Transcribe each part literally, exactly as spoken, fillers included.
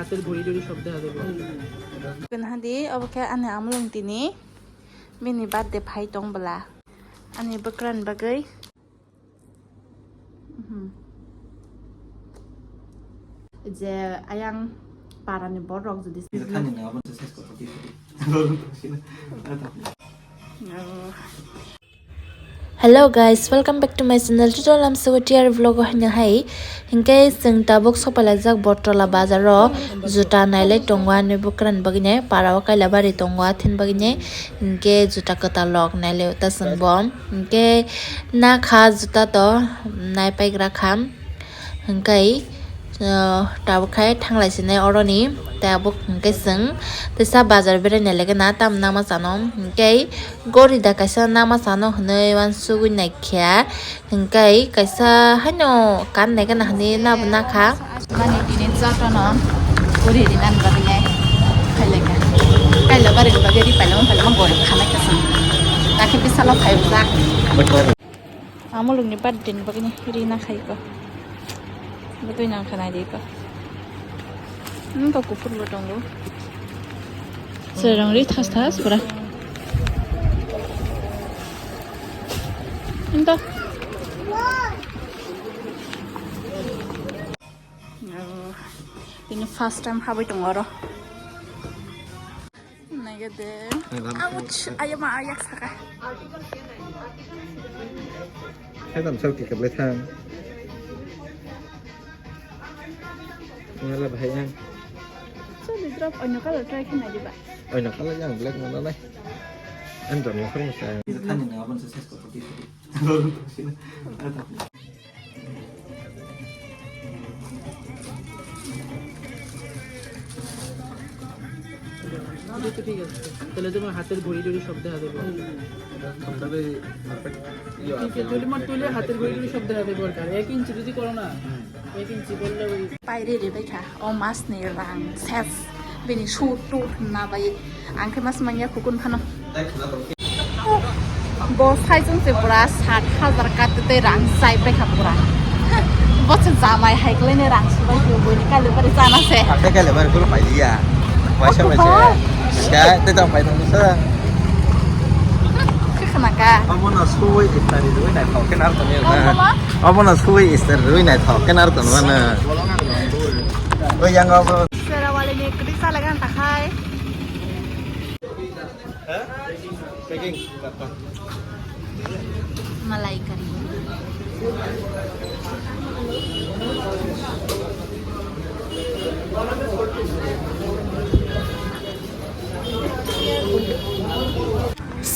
হাতের ঘড়ি টড়ি সব দেখা যাবে। Kunhadi obo khe ani amulung tini bini birthday phai tong bwla ani bwkrani bagwi. Mhm. Je ayang parani borok jodi Hello guys, welcome back to my channel. Today lamsogo T R vlog o hino hai. Hinkhe chwng tabuk sopalaijak Bottola bazaro juta nailai tongo ani bwkrani bagwino, para o Kailabari tongo athini bagwino. Hinkhe juta kwtal rok nailai ta chwng bo. Hinkhe nakha juta to naipaigra kha. Hinkhe, ah, tabuk khai thanglai sinai oroni, tei abo hinkhe chwng teisa bazar berai nai laikhwna tam nangma chano. Hinkhe gori da kaisa nangma chano hinwi uansugwi naikha. Hinkhe kaisa haino kan naikhwna hinwi nabo nakha. Mani tini jotono gori rinani bagwi nai khailaikhwna. Kailabari bagwi ri pailama pailama gori khana khe chwng. Dakhe bisalo phaibujak. Amulungni birthday ni bagwino rina khaiko. Bwtwi nang khanai diko. Nungkha kuphur bo tongo. Serong ri thas thas pura. Nto. Oh, ini first time habai tongo oro. Naigade. Naigade. Ouch, ayama, ayak saka. Hai tam selfie kap lai thang. Ngala bahai ang. So, di drop oino color try khe nai diba. Oino color yang black mana nai. Ang drop mo khar mo sa. Thani na abon sa ses ko pati. এটা তো ঠিক আছে, তাহলে তোমার হাতের ঘড়ি টড়ি সব দেখা যাবে। ঠিক আছে, তোমার তুলে হাতের ঘড়ি টড়ি সব দেখা যাবে আর কি। এক ইঞ্চি যদি করো না, এক ইঞ্চি করলে ওই Pairi ri bai kha, o mas ni rang ses, bini su tu na bai, ang khe mas manya kukun phano. Bo sai chung se pura sat hajar kat tei rang sai pai kha pura. Bo se jamai hai klai ne rang su bai khe boi ni kali pari chana se. Hakhe kali pari kulu pai liya. Waisa bai se. Ya, te jam pai tong sa. Khe khna ka. Amo na sui iftari rui nai thok khe nar tong ya. Amo na sui iftari rui nai thok khe nar tong na. Oi yang abo. Sera wale ni kri sa lagan takhai. Malai kari.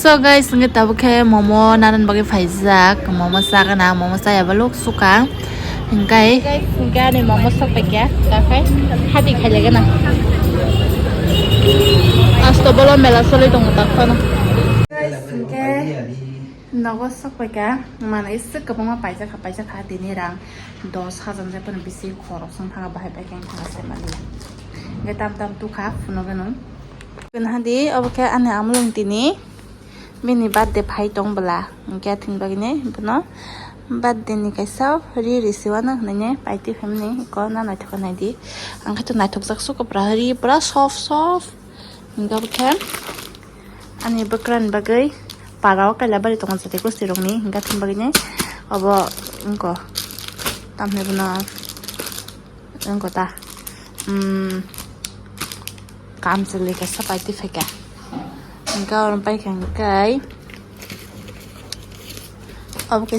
So guys, nge tabuk khe momo nanan bagwi phaijak, momo chagana, momo chaya baluk suka. Hingkai. Guys, hingke ani momo sok paikya, takhai hadi khailagana. Asto bolo mela soli tongo takhano. Guys, hingke nogo sok paikya, mana isik kwbangma paijak kha, paijak kha tini rang dos hajar jepon bisi khorok song thaga bahai bai khe thaga sai mali. Hingke tam tam tukha phunugano. Hadi obo khe ani amulung tini. Bini birthday phai tong bwla, hingke athini bagwino bono birthday ni kaisa ri risi wano hinwi paiti phaimani eko na naithok nai di. Ang khe to naithok jak suko pura ri pura soft soft. Hingke abo khe ani bwkrani bagwi para o kaila bari tongo jate gosti rokni, hingke athini bagwino obo wngko tamni bono. Wngkha ta, um, kamchwlwi kaisa paiti phaikha. Hingkhe oro paikha hingkhe obo khe,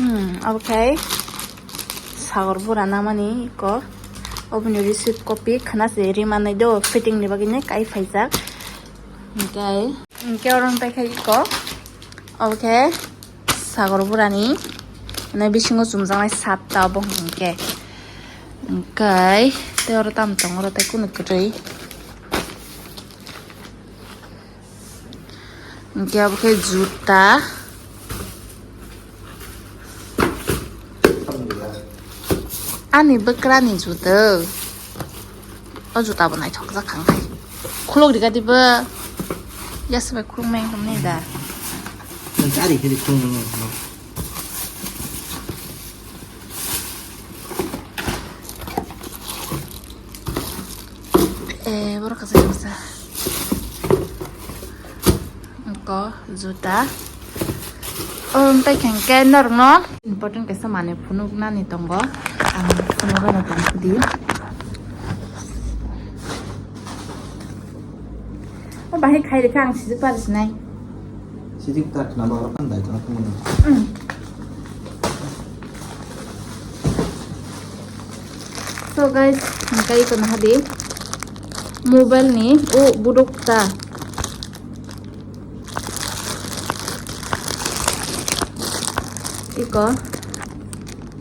um, obo khe sagor bura namani eko. Oboni receipt copy khana se ri manai do, fitting ni bagwi nai kai phaijak. Hingkhe, hingkhe oro paikha eko. Obo khe sagor burani, mane, bisingo chumjaknai satta obo hwnkhe. Hwnkhe tei oro tamo tongo, oro tei kunu kwrwi. Hwnkhe obo khe juta. Ani bwkrani juta. O juta bo naithok jak kha khai. Khuluk rikha dibo. Yasa bai khuluk meng tong ni da. Nang kari kiri khuluk meng. Eh, borok kaisa kaisa. Ko juta. O, tei khe hwnkhe norokno important kaisa manwi phunuknani tongo. Ang phunuknani tongkha di. O bahai khai rikha ang sijik pari sinai. Sijik tak na ba kan dai tong phunuknani. Mm. So guys, hwnkhe iko naha di mobile ni o buduk ta. Iko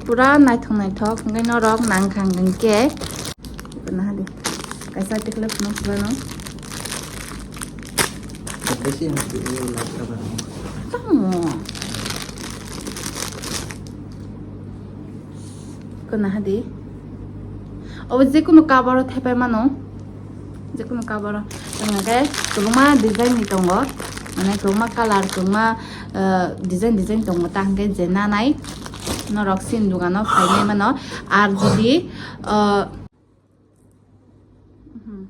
pura naithok naithok hwnkhe norok nangkha hwnkhe iko naha di kaisa tikle phunuk sibano. Besi hati ini lagi apa? Tamo. Kona hadi. Obo jekunu cover o thepai mano. Jekunu cover o. Tongkhe kwbangma design ni tongo. Mane kwbangma color, kwbangma, eh, design design tongo. Ta hwnkhe je nanai norok sini dogano phainai mano. Ar jodi, eh, Mhm.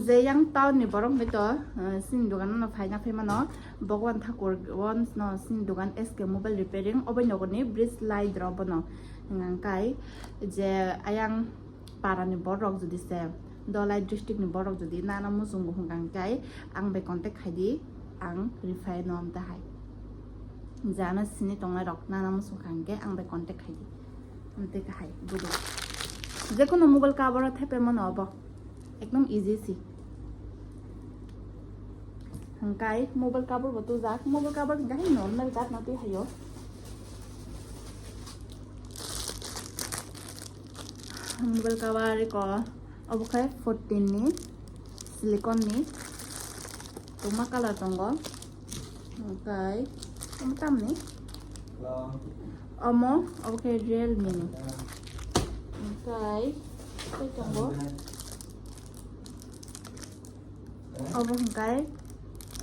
Je yang town ni borok hwnkhe to, eh, sini dogan no phaina phai mano. Bhagwan Thakur won no sini dogan S K Mobile Repairing obo nogoni bridge light rok bono hwnka kai je ayang para ni borok jodi se Dholai district ni borok jodi nana muchungo hwnka kai ang bai contact khai di, ang reply no am ta hai. Jana sini tongnai rok nana muchung kha hwnkhe ang bai contact khai di. Amtwi kahai buduk. Jekunu mobile cover o thepai mano obo. Ekdom easy si. Hwnkhe mobile cover bo tujak. Mobile cover hwnkhe hai normal jat no twi haio. Mobile cover eko obo khe fourteen ni silicone ni. Tongma color tongo. Hwnkhe omo tamni? Omo, obo khe Realme ni. Hwnkhe tei tongo. Obo hwnkhe,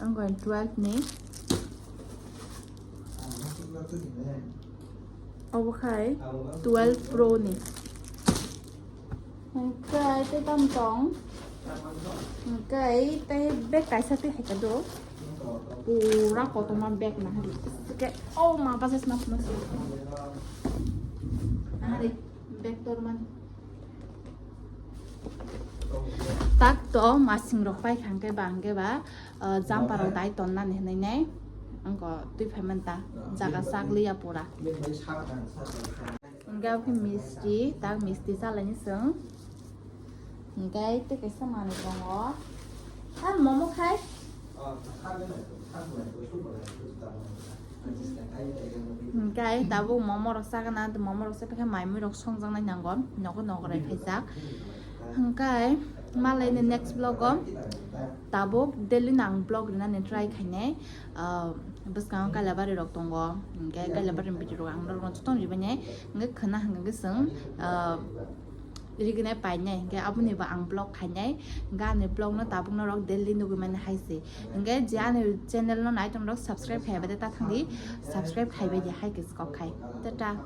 ang twelve ni. Obo khai twelve Pro ni. Hwnkhe tei tam tong. Hwnkhe tei bag kaisa tei hai ka do. Pura kotorma bag na hari. Ke, oh, ma, basa sna phunuk si. Hari bag torman. Tak to masing rok pai kha hwnkhe ba, hwnkhe ba, ah, jumper rok dai tonnani hinwi nai. Angko twi phai man ta. Jaga sak liya pura. Hwnkhe abo khe misti, tak misti chalaini chwng. Hwnkhe tei kaisa manwi tongo. Ha, momo khai? Hwnkhe tabuk momo rok chagana, momo rok se phaikhe mai mui rok songjaknai nango, nogo nogo rai khaijak. Hwnkhe malaini next vlog o tabuk daily no ang vlog rinani try khainai. Ah, bwskango kailabari rok tongo, hwnkhe kailabari ni video rok ang norokno jotono ribainai, hwnkhe khwna hwnkhe chwng, ah, riginai painai, hwnkhe aboni bo ang vlog khainai, hwnkhe ani vlog no tabuk norok daily nugwi mani hai se. Hwnkhe je ani channel no nai tong rok subscribe khai bade ta thangdi, subscribe khai bai di hai khe kok khai. Tata.